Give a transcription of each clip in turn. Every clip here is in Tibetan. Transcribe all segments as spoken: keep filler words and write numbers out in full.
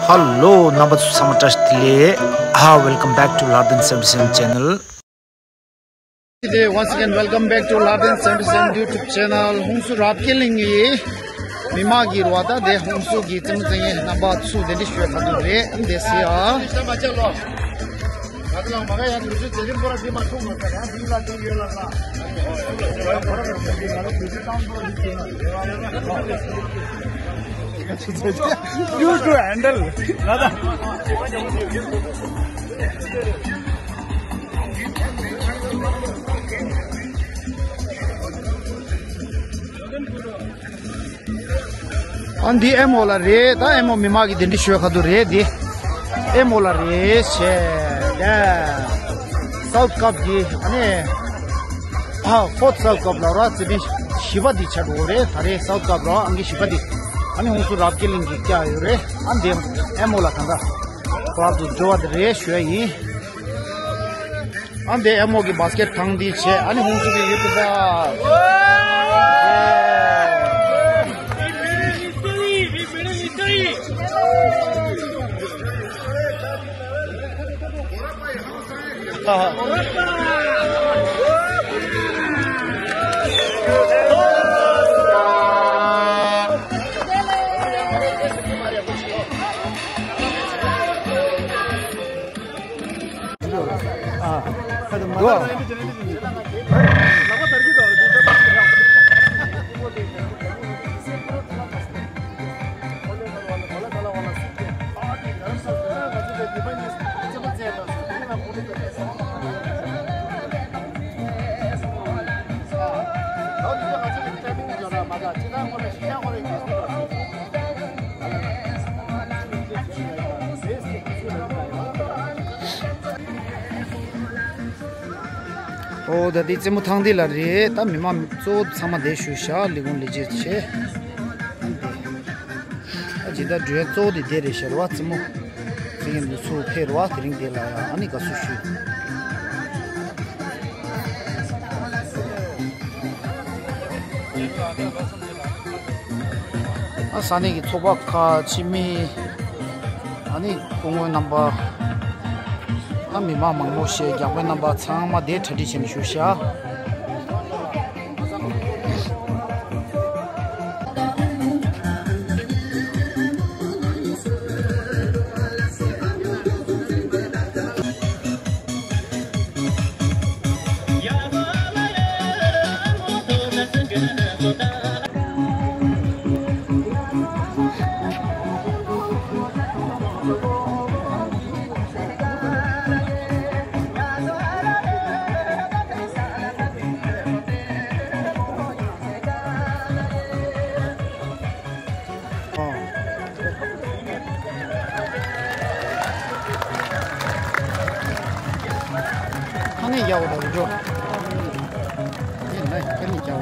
Hello, རྣམ་པ་ཚོ་ཚང་མ་བཀྲ་ཤིས་བདེ་ལེགས། Ah, welcome back to Lardin seventy-seven channel. Today, once again, welcome back to Lardin seventy-seven YouTube channel. ཧུན་སུར་རབ་རྒྱས་གླིང་གི་མི་མང་གི་རུ་བ་དང་དེ་ཧུན་སུར་གྱི་བཙུན་མོ་བཙུན་གཡོག་རྣམ་པ་ཚོ་གདན་འདྲེན་ཞུ་བའི་ཁ་ཐུག་རེད། འདི་སི་ཨ། You to handle. ཨ་འདི་ཨེམ་ཨོ་ལ་རེད། ད་ཨེམ་ཨོ་མི་མང་གི་གདན་འདྲེན་ཞུ་བའི་ཁ་ཐུག་རེད། འདི་ཨེམ་ཨོ་ལ་རེད་བྱས། ད་སའུཐ་ཀབ་འདི་ཨ་ནི་ཨ་ཧྥོར་ཐ་སའུཐ་ཀབ་ལ་ར་ཙི་པི་བཞི་པ་འདི་ཆགས་འགྲོ་གི་རེད། ད་རེས་སའུཐ་ཀབ་ལ་ཨང་ཀི་བཞི་པ་འདི་ཨ་ནི་ཧུན་སུར་རབ་རྒྱས་གླིང་གི་བཀྱག་ཡོད་རེད། ཨ་འདི་ཨེམ་ཨོ་ལ་གང་ལྟར་ཁོ་རབ་ཏུ་འགྲོ་བ་འདི་རེད་ཞུ་ཡ་ཡིན། ཨ་འདི་ཨེམ་ཨོ་གི་བ་སི་ཀེ་ཊི་ཐང་འདི་བྱས། ཨ་ནི་ཧུན་སུར་གི་ཡུ་ཊུབ་པ། ཨོ་ད་འདི་རྩེད་མོ་ཐང་འདི་ལ་རེད། ད་མི་མང་གཙོ་བོ་ཚང་མ་བསྡད་བཞུགས་ཤག་ལས་ཁུངས་ལས་བྱེད་བྱས། ཨ་འདི་ད་ཇི་ལྟར་འགྲོ་ཡ་གཙོ་བོ་དེ་དེ་རེད་ཤག་རེད་བ། རྩེད་མོ་རྩེ་མཁན་དེ་ཚོ་ཕེབས་རེད་བ། དེ་རིང་དེ་ལ་ཡ་ཨ་ནི་དགའ་བསུ་ཞུས། ཨ་ས་གནས་ཀྱི་ཚོགས་པ་ཁག་ཕྱི་མི། ཨ་ནི་སྐུ་ངོ་རྣམ་པ། ཨ་མི་མང་མང་པོ་ཞིག་རྒྱག་པའི་རྣམ་པ་ཚང་མ་དེ་གྲ་སྒྲིག་བྱས་ནས་བཞུགས་ཤག་ཁ་ནས་རྒྱག་འོ་རེད་འགྲོ། ཡིན་ན་ཁ་ནས་རྒྱག་འོ།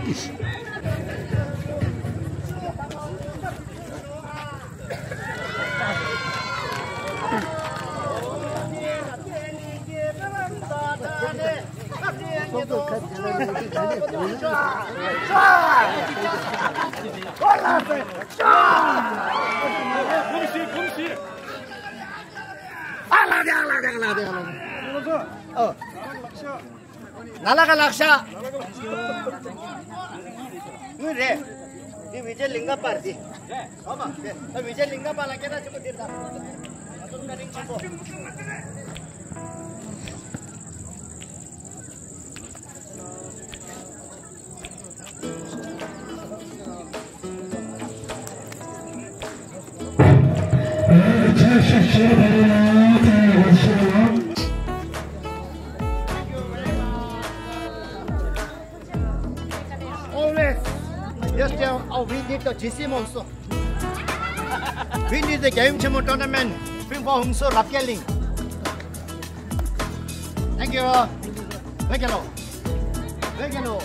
ཨ་ལགས་དེ་ཨ་ལགས་དེ་ཨ་ལགས་དེ་ཨ་ལགས་དེ། ཨོ། ན་ལ་ག་ལག་ཤ། དངུལ་རེད། འདི་བི་ཇེ་ལིང་ག་པར་འདི། ཨོ་མ། དེ་བི་ཇེ་ལིང་ག་པར་ལ་སྐད་གྲགས་ཆེན་པོ་འདི་རེད། ང་ཚོ་བཀའ་དྲིན་ཆེན་པོ། Always. Yes, dear. Oh, we need the G C M also. We need the Game Chemo tournament. Bring for Hungso Rapkeling. Thank you. Thank you. Thank you.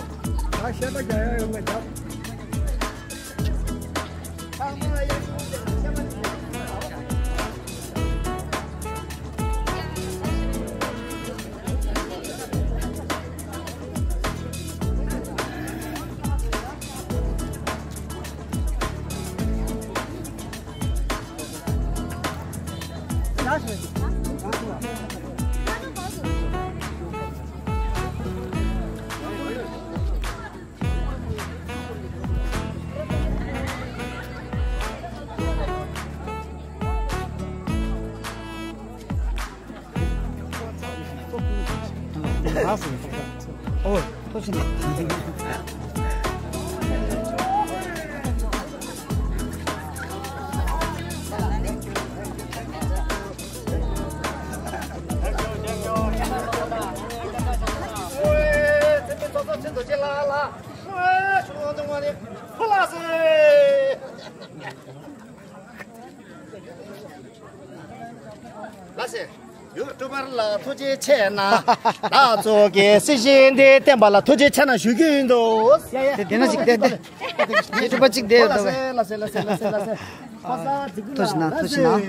ལགས་སེ། ཡུ་ཊུབ་པར་ལ་ཐུགས་རྗེ་ཆེ་གནང་། ད་ཚོགས་ཀྱི་སྲི་ཞུ་འདི་བསྟན་པ་ལ་ཐུགས་རྗེ་ཆེ་གནང་ཞུ་རྒྱུ་ཡིན་འདུག་དེ་དེ་ན་ཅིག་བསྡད་དེ། ཡུ་ཊུབ་པ་ཅིག་བསྡད་ཡོད་ལགས་སེ། ལགས་སེ་ལགས་སེ་ལགས་སེ་ལགས་སེ། ཕ་ས་ཅིག་ཐུགས་རྗེ་གནང་། ཐུགས་རྗེ་གནང་།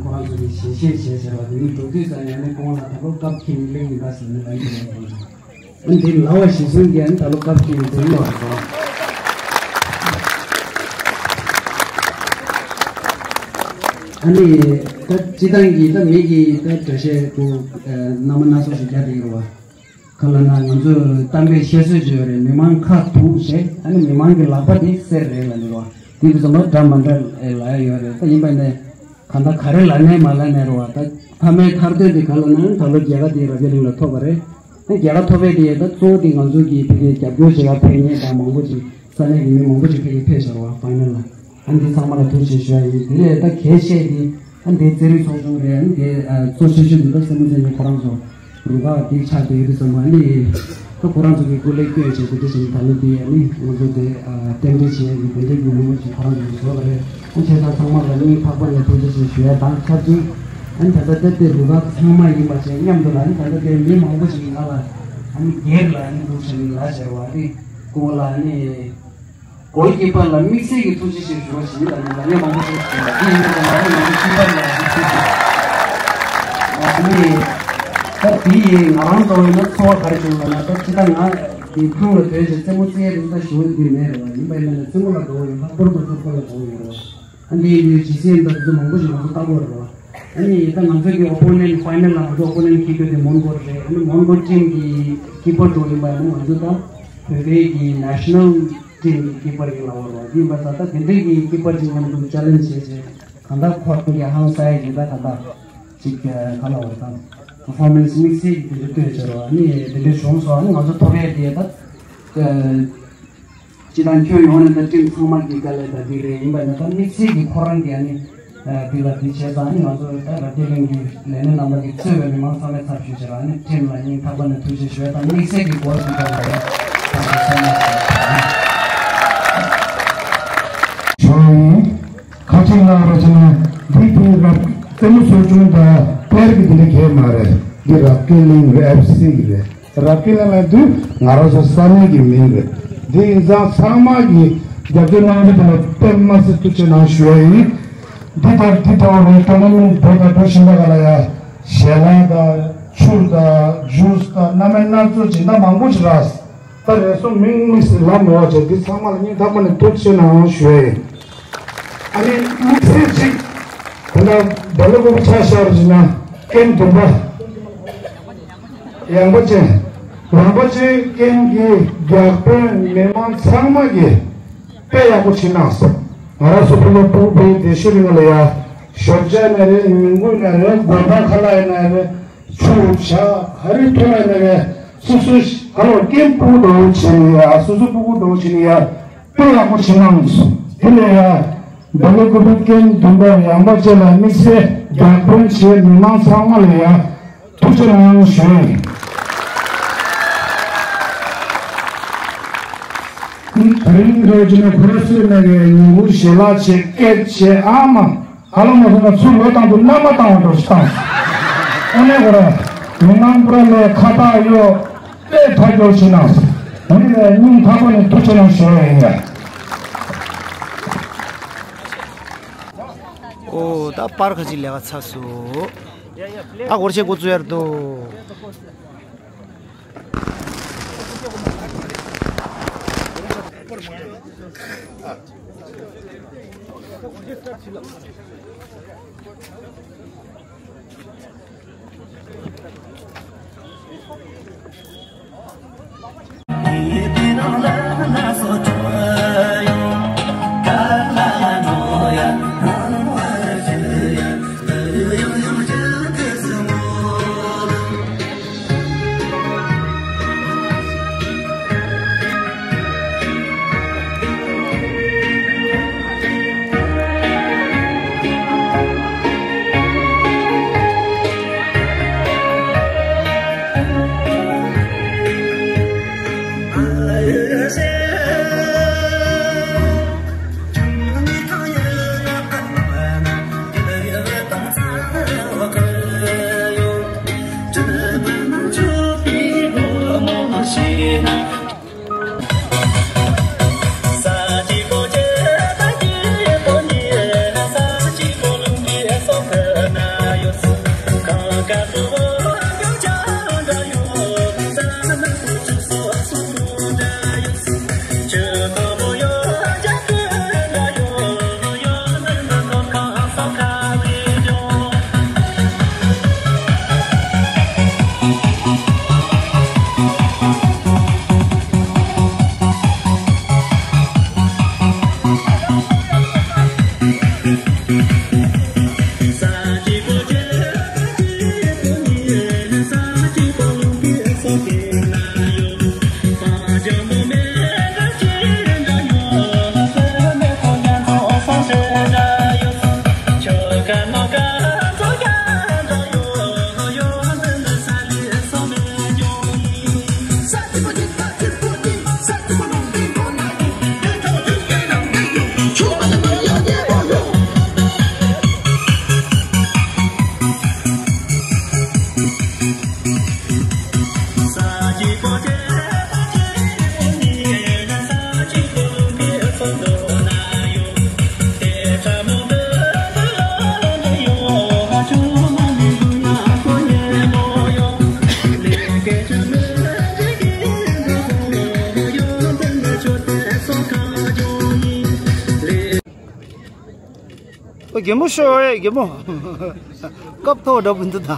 ཁོ་རང་ཚོ་གི་ཞལ་བཞེས་བྱས་བྱས་པ་དེ་ནི་འགྲོ་དུས་ཙམ་ཡང་ནི་ཁོང་ལ་ད་ལོ་སྐབས་ཁེལ་གླེང་ཡིན་པ་ཟེར་ནས་ལབ་ཀྱི་རེད། འདི་ལ་བ་ཞིག་གསུང་གིས་ད་ལོ་སྐབས་ཀྱི་འདུག་ལོ་སོ། ཨ་ནི་ད་སྤྱི་བཏང་གི་ད་མི་གི་ད་འགྲེལ་བཤད་དུ་རྣམ་པ་སྣ་ཚོགས་ཤིག་རྒྱག་བསྡད་ཡོད་རེད་བ། ག་ལ་ན་ང་ཚོས་གཏམ་དཔེ་བཤད་སྲོལ་ཅིག་ཡོད་རེད། མི་མང་ཁ་དུག་བྱས་ཨ་ནི་མི་མང་གི་ལག་པ་དེ་གསེར་རེད་ལ་འདུག་བ། དེ་དུས་ཙམ་པ་འདྲ་མ་འདྲ་ལ་ཡོད་རེད། ད་ཡིན་པ་ནས་གང་ལྟར་ག་རེ་ལབ་ནའི་མ་ལབ་ནའི་རེད་བ། ད་མཐའ་མའི་མཐར་སྡོད་དེ་ག་ལ་ན་ད་ལོ་རྒྱལ་ཁ་དེ་རབ་རྒྱས་གླིང་ལ་ཐོབ་པ་རེད། ཨ་རྒྱལ་ཁ་ཐོབ་པའི་དེ་ད་གཙོ་བོ་དེ་ང་ཚོ་གི་ཕ་གིའི་རྒྱབ་སྐྱོར་བྱེད་ཡག་ཕེབས་མཁན་དང་མང་པོ་ཅིག་ས་གནས་ཀྱི་མི་མང་པོ་ཅིག་ཕ་གིར་ཕེབས་བཞག་པ་ཕ་ནལ་ལ། ཨ་འདི་ཚང་མ་ལ་ཐུགས་རྗེ་ཆེ་ཞུ་ཡ་ཡིན། དེ་ལས་ད་གལ་ཆེ་དེ་ཨ་འདི་རྩེད་རིགས་ཚོགས་ཆུང་རེད། ཨ་འདི་ཨ་གཙོ་ཆེ་ཤོས་འདི་ད་སེར་མོ་བཙན་ཉི་ཁོ་རང་ཚོ་རུ་ཁག་འདི་ཆགས་བསྡད་ཡོད་དུས་ཙམ་པ་ཨ་ནི་ད་ཁོ་རང་ཚོ་གི་སྐུ་ལས་བསྐྱོན་བྱས་ཏེ་དེ་བཞིན་ད་ལོ་འདི་ཨ་ནི་ང་ཚོ་དེ་ཨ་རྟེན་འབྲེལ་བྱེད་ཡ་གི་དེ་འདྲའི་གི་ཉིན་མོ་ཞིག་ཁོ་རང་ཚོ་བཟོས་པ་རེད། ཨ་བྱས་ཙང་ཚང་མ་ལ་སྙིང་ཐག་པ་ནས་ཐུགས་རྗེ་ཆེ་ཞུ་ཡ་དང་ཆབས་ཅིག་ཨ་ནི་ད་ལྟ་དེ་རུ་ཁག་ཚང་མ་ཡིན་པ་བྱས་མཉམ་དུ་ལ་ཨ་ནི་ད་ལྟ་དེ་མི་མང་པོ་ཞིག་ང་ལ་ཨ་ནི་སྒེར་ལ་ཨ་ནི་འདུག་བྱས་ནས་ལ་བྱས་པ་ཨ་ནི་སྐུ་ངོ་ལ་ཨ་ནི། གོལ་ཀི་པར་ལ་དམིགས་བསལ་གྱི་ཐུགས་རྗེ་ཆེ་ཞུ་བ་ཞིག་ལ་ནི་ལ་ལས་མང་པོ་ཞིག་ཞུ་བ་འདི་ཡིན་པ་ལ་ནི་ང་ཚོ་ཀི་པར་ལ་ཞུ་ཞུ་ཞུ། ང་ཚོ་ནི་ད་འདི་ཡིན་ང་རང་ཚོ་ཡིན་ན་ཚོར་བ་ག་རེ་བྱུང་ལ་ན་ད་ཅི་ད་ང་འདི་ཐང་ལ་སྡོད་ཅིང་རྩེད་མོ་རྩེ་ཡ་རིགས་ད་ཞུ་བ་འདི་མེད་རེད་བ། ཡིན་པ་ཡིན་ན་ནི་རྩེད་མོ་ལ་འགྲོ་བ་ཡིན་ལྷག་པར་དུ་ཚོ་ཁོ་ལ་འགྲོ་བ་ཡོད་རེད་བ། ཨ་འདི་ཡིན་དུས་ཇི་སི་ཨེམ་ད་དེ་ཚོ་མང་པོ་ཞིག་ང་ཚོ་ལྟ་གི་ཡོད་རེད་བ། ཨ་ནི་ད་ང་ཚོ་གི་ཨོ་པོ་ནེན་ཕའི་ནལ་ལ་ང་ཚོ་ཨོ་པོ་ནེན་ཁྱེར་རྒྱུ་དེ་མོན་གྷོ་རེད། ཨ་ནི་མོན་གྷོ་ཊིམ་གི་ཀི་པར་འགྲོ་ཡིན་པ་ཡིན་ན་ང་ཚོ་ད་བོད་པའི་གི་ནེ་ཤ་ནལ་ཊིམ་གི་ཀི་པར་ཡིན་ལ་བར་བ་ཡིན་པ་ད་ད་དེ་འདྲའི་གི་ཀི་པར་ཅིག་མཉམ་དུ་ཅ་ལེན་བྱས་བྱས་གང་ལྟར་ཁོ་ཁོ་གི་ཧང་སའི་གི་ད་གང་ལྟར་ཅིག་ག་ལ་བར་ད་པར་ཕོར་མེན་སི་དམིགས་བསལ་གྱི་དེ་འདྲ་སྟོན་བྱས་རོགས། ཨ་ནི་དེ་འདྲ་བྱུང་སོང་། ཨ་ནི་ང་ཚོ་ཐོབ་ཡས་དེ་ད། སྤྱི་བཏང་ཁྱོན་ཡོངས་ནས་ད་ཊིམ་ཚང་མ་གི་དཀའ་ལས་ད་འདི་རེད། ཡིན་པ་ཡིན་ན་ད་དམིགས་བསལ་གྱི་ཁོ་རང་གི་ཨ་ནི་ ཨ་འདི་ལ་འདི་བྱས་ཙང་ནི་ང་ཚོ་ད་རབ་རྒྱས་གླིང་གི་ལས་སྣེ་རྣམ་པ་གིས་གཙོས་པའི་མི་མང་ཚང་མའི་ཚབ་ཞུས་བྱས་རང་ནས་ཁྲིམས་ལ་སྙིང་ཐག་པ་ནས་ཐུགས་རྗེ་ཞུ་བ་དང་དམིགས་བསལ་གྱི་སྒོ་ཕྱུགས་ཐོག་ལ་ཡང་ཐུགས་རྗེ་ཆེ་ཞུ་ཡིན། ཁ་ཅིག་ལ་ར་ཅི་ན་འདི་དེ་རབ་རྩེད་མོ་ཚོགས་ཆུང་དང་དཔེར་གྱི་འདི་འདྲ་གས་མ་རེད། འདི་རབ་རྒྱས་གླིང་རེད། ཨེཕ་སི་གི་རེད། རབ་རྒྱས་གླིང་ལ་འདུག་ང་རང་ཚོ་ས་གནས་ཀྱི་མིང་རེད། འདི་ཡིན་ཙང་ཚང་མ་གིས་རྒྱབ་སྐྱོར་གནང་རྒྱུ་དེ་ལ་དཔེ་མ་སྲིད་ཐུགས་རྗེ་གནང་ཞུ་བ་ཡིན། འདི་ལྟར་འདི་ལྟ་བུ་རེད། ཊོར་ནར་མེན་ཊི་འགྲོ་དང་འགྲོ་བཞིན་པ་ག་ལ་ཡ་ཞལ་ལག་དང་ཆུ་དང་ཇུས་དང་སྣ་མིན་སྣ་ཚོགས་སྦྱིན་བདག་མང་པོ་ཞིག་རག་ད་རེས་སོ་མིང་དམིགས་བསལ་ལབ་མི་འོས་བྱས། འདི་ཚང་མ་ལ་སྙིང་ཐག་པ་ནས་ཐུགས་རྗེ་གནང་ཞུ་ཡ་ཡིན། ཨ་ནི་དམིགས་བསལ་གཅིག་ད་ལྟ་བེ་ལ་ཀུ་པི་ཆ་བཞག་རུ་ཅིག་ན་ཀེམ་བདུན་པ་ཡངས་པ་ཅན། ཡངས་པ་ཅན་ཀེམ་གྱི་བརྒྱ་དཔོན་མི་མང་ཚང་མ་གིས་དཔེ་ཡག་པོ་བྱེད་གནང་སོང་། ང་རང་ཚོ་བུ་ལོ་ཕྲུ་གུ་བོད་དེ་ཤི་རིང་ལ་ཡ་ཞོགས་ཇ་ན་རེད། ཉིན་གུང་ན་རེད། དགོང་དག་ཁ་ལག་ཡིན་ན་རེད། ཆུ་བྱ་ཧ་རི་ཐོ་ལ་ན་རེད། སོ་སོ་ཧ་ལོ་ཀེམ་ཕྲུ་གུ་འདྲ་བོ་བྱེད་ནི་ཡ། སོ་སོ་ཕྲུ་གུ་འདྲ་བོ་བྱེད་ནི་ཡ། དཔེ་ཡག་པོ་བྱེད་གནང་སོང་། དེ་ལས་ཡ་བེ་ལ་ཀུ་པི་ཀེམ་བདུན་པ་ཡངས་པ་ཅན་ལ་དམིགས་བསལ་བརྒྱ་དཔོན་བྱེད་མི་མང་ཚང་མ་ལ་ཡ་ཐུགས་རྗེ་གནང་ཞུ་ཡིན། ད་རིང་རོ་ཅི་ན་ཁོ་ར་སུ་ན་གི་ཉིན་གུང་ཞལ་ལག་བྱེད་སྐད་བྱེད་ཨ་མ། ཧ་ལམ་མ་སོང་ན་ཚུར་ལོ་བཏང་དུས་མནའ་མ་བཏང་བ་འདྲ་ཞིག་བཏང་། ཨ་ནེ་ཁོ་ར་མི་མང་པུ་ར་ལས་ཁ་བཏགས་གཡོག་དཔེ་ཐག་གཅོད་བྱེད་གནང་། འདི་ལས་སྙིང་ཐག་པ་ནས་ཐུགས་རྗེ་གནང་ཞུ་བ་ཡིན་ཡ། ཨོ་ད་པར་ཁ་ཅིག་ལས་ཀ་ཚར་སོང་། ད་སྒོར་ཆེ་འགོ་བཙུགས་ཡར་དོ། ཨོ་རྒན་མོ་ཤོར་བས་རྒན་མོ། སྐབས་ཐོག་འདྲ་པོ་འདུག་ད།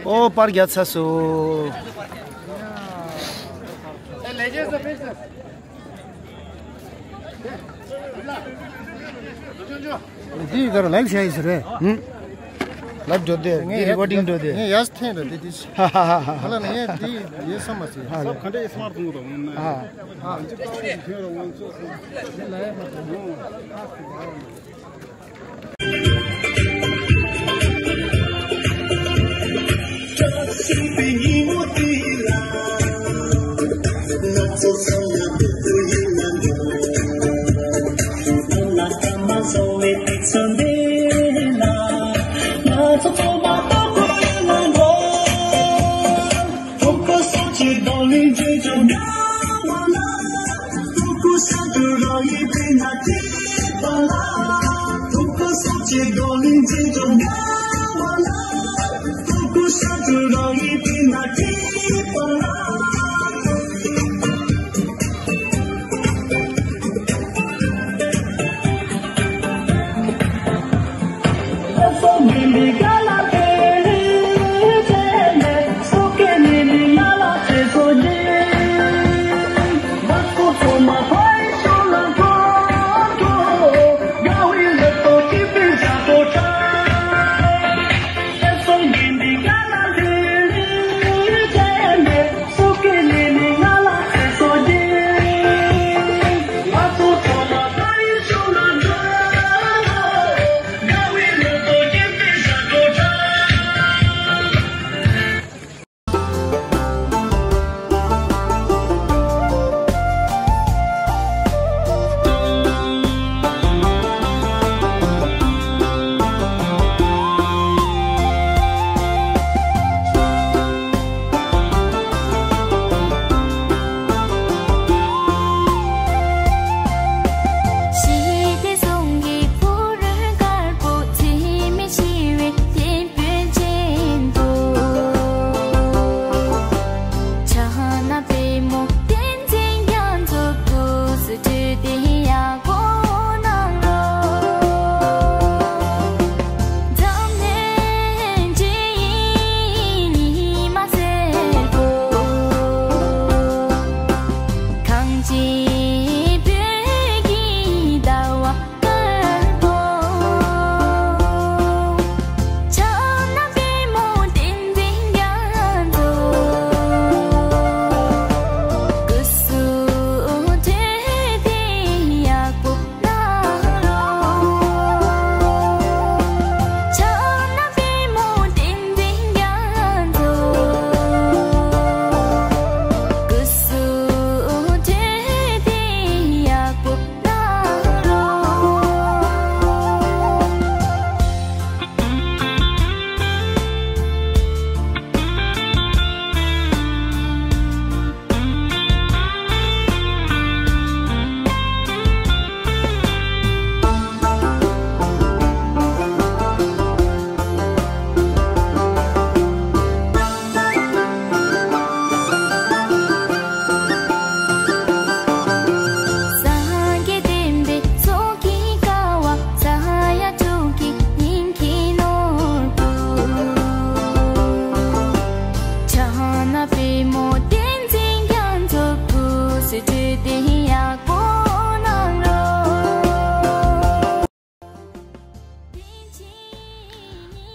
ཨོ་པར་རྒྱག་ཚར་སོང་། ལས་བྱེད་ཚོ་ཕེབས་སོང་། འདི་གར་ལའིབ་བྱས་ཡིན་ཟེར་རེད། ཧུམ། ལའིབ་འགྲོ་དེ། འདི་རི་ཀོར་ཌིང་འགྲོ་དེ། ངས་ཡར་འཐེན་རེད་དེ་དེ། ཧ་ཧ་ཧ་ཧ། ཧ་ལ་ངས་འདི་ཡེ་བསམ་མ་ཟིན། ཧ་ལ། ག་འདྲ་ཡེ་སྨར་གཏོང་གི་འདུག་ཨ། ཨ།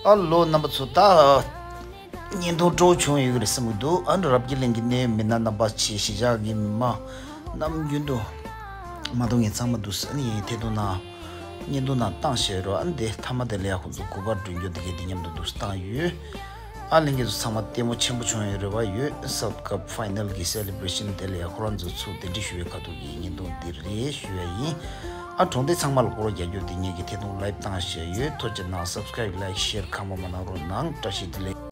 ཨ་ལོ། རྣམ་པ་ཚོ་ད་བརྙན་ཐུང་སྤྲོ་བྱུང་ཡོད་ཀྱི་རེད་བསམ་གྱི་འདུག་ཨ་ནི་རབ་རྒྱས་གླིང་གི་གནད་ཡོད་མི་སྣ་རྣམ་པ་ཆེ་གཞིས་ཆགས་ཀྱི་མི་མང་ནམ་རྒྱུན་དུ་མ་གཏོགས་ངས་ཚང་མ་འདུག་ས་ནི་ཡིན་ཐད་གཏོང་ནང་བརྙན་ཐུང་ནང་བཏང་བཞག་རོགས། ཨ་ནི་དེ་མཐའ་མ་དེ་ལ་ཡ་ཁོང་ཚོ་གུས་པར་མགྲོན་སྐྱོར་དེ་གའི་དེ་མཉམ་དུ་འདུག་བཏང་ཡོད། ཨ་ལྷན་རྒྱས་ཚོ་ཚང་མ་ལྟད་མོ་ཆེན་པོ་བྱུང་ཡོད་རེ་བ་ཡོད། སབ་ཀབ་ཕའི་ནལ་གྱི་སེ་ལེ་བྷ་རེ་ཤན་དེ་ལ་ཡ་ཁོ་རང་ཚོ་ཚུར་གདན་འདྲེན་ཞུ་བའི་ཁ་ཐུག་གི་བརྙན་ཐུང་འདི་རེད་ཞུ་ཡ་ཡིན། ཨ་གྲོང་སྡེ་ཚང་མ་ལ་སྐོར་རྒྱག་རྒྱུ་དེ་ངེད་ཀྱི་ཐད་གཏོང་ལའིབ་བཏང་བཞག་ཡོད། ཐུགས་རྗེ་གནང་། སབ་སི་ཀ་རེབ་ལའིག་ཤེར་ཁག་མ་མ་གནང་རོགས་གནང་། བཀྲ་ཤིས་བདེ་ལེགས།